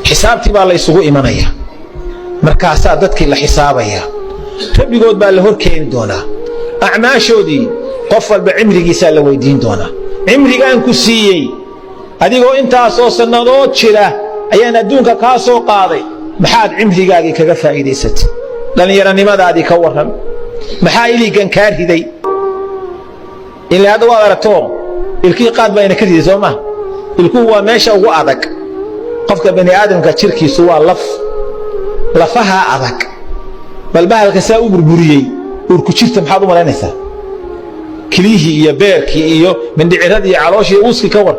Xisaabtii baa la isugu imanaya. Markaasaa dadkii la xisaabaya, rabbigood baa la hor keeni doonaa. Acmaashoodii, qof walba cimrigiisaa la weydiin doonaa. Cimrigaan ku siiyey, adigoo intaasoo sannadood jira ayaan adduunka kaa soo qaaday, maxaad cimrigaagii kaga faa'iidaysatay? Dhallinyaronimadaadii ka warran. Maxaa iligan kaa riday? Ila hadda waad aragto, ilkihii qaad baa ina ka riday, soo ma? Ilkuhu waa meesha ugu adag qofka bani aadamka jirkiisu, waa laf, lafahaa adag. Bal bahalka saa u burburiyey uurku jirta, maxaad u malaynaysaa? Kilihii iyo beerkii iyo mindhiciradii iyo calooshii, uuskii ka war.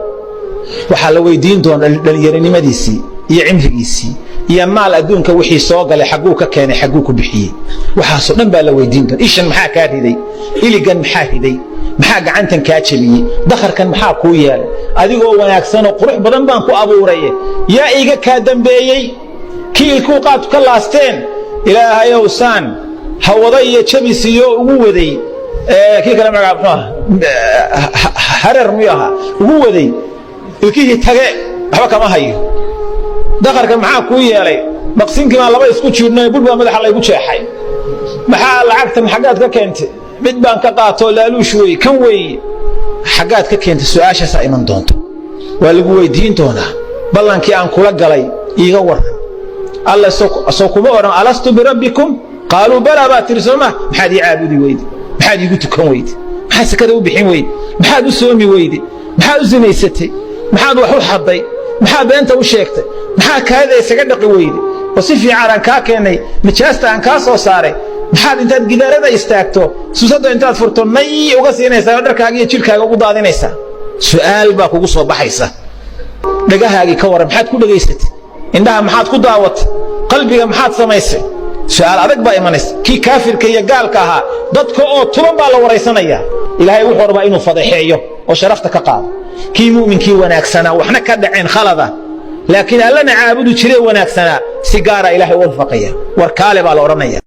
Waxaa la weydiin doona dhallinyaronimadiisii iyo cimrigiisii iyo maal adduunka wixii soo galay, xagguu ka keenay, xagguu ku bixiyey. Waxaasoo dhan baa la weydiin doona. Ishan maxaa kaa riday? Iligan maxaa riday? Maxaa gacantan kaa jebiyey? Dakharkan maxaa kuu yeelay? Adigoo wanaagsanoo qurux badan baan ku abuuraye, yaa iiga kaa dambeeyey? Kii ilkuu qaadku ka laasteen, Ilaahayow saan hawada iyo jabisiyo ugu waday, kii kale magaca muxuu aha, hareer miyuu ahaa, ugu waday, ilkihii tage, waxba kama hayo. Dakharka maxaa kuu yeelay? Maqsinkii baan laba isku jiirnay, bur baa madaxa laygu jeexay. Maxaa lacagtan xaggaad ka keentay? Mid baan ka qaatoo laaluush wey, kan weeye, xaggaad ka keentay? Su-aashaasaa iman doonto, waa lagu weydiin doonaa. Ballankii aan kula galay iiga warran. Alla soo kuma odhan: "Alastu birabbikum? Qaaluu balaa" baa tiri, soo ma? Maxaad ii caabudi weyde? Maxaad iigu tukan weyde? Maxaad sakada u bixin weyde? Maxaad u soomi weyde? Maxaad u sinaysatay? Maxaad wax u xadday? Maxaad beenta u sheegtay? Maxaad kaadida isaga dhaqi weyde oo si fiican aan kaa keennay, nijaasta aan kaa soo saaray? Maxaad intaad gidaarada istaagto, suusadda intaad furto, nay uga siinaysaa oo dharkaaga iyo jidhkaaga ugu daadinaysaa? Su'aal baa kugu soo baxaysa. Dhagahaagii ka warran, maxaad ku dhegaysatay? Indhaha maxaad ku daawatay? Qalbiga maxaad samaysay? Su'aal adag baa imanaysa. Kii kaafirka iyo gaalka ahaa, dadka oo tuban baa la waraysanayaa. Ilaahay wuxuu rabaa inuu fadeexeeyo oo sharafta ka qaado. Kii mu'minkii wanaagsanaa, waxna ka dhaceen khalada, laakiin Allana caabudi jiree wanaagsanaa, si gaara Ilaahay u waafaqaya. War kaale baa la odhanaya.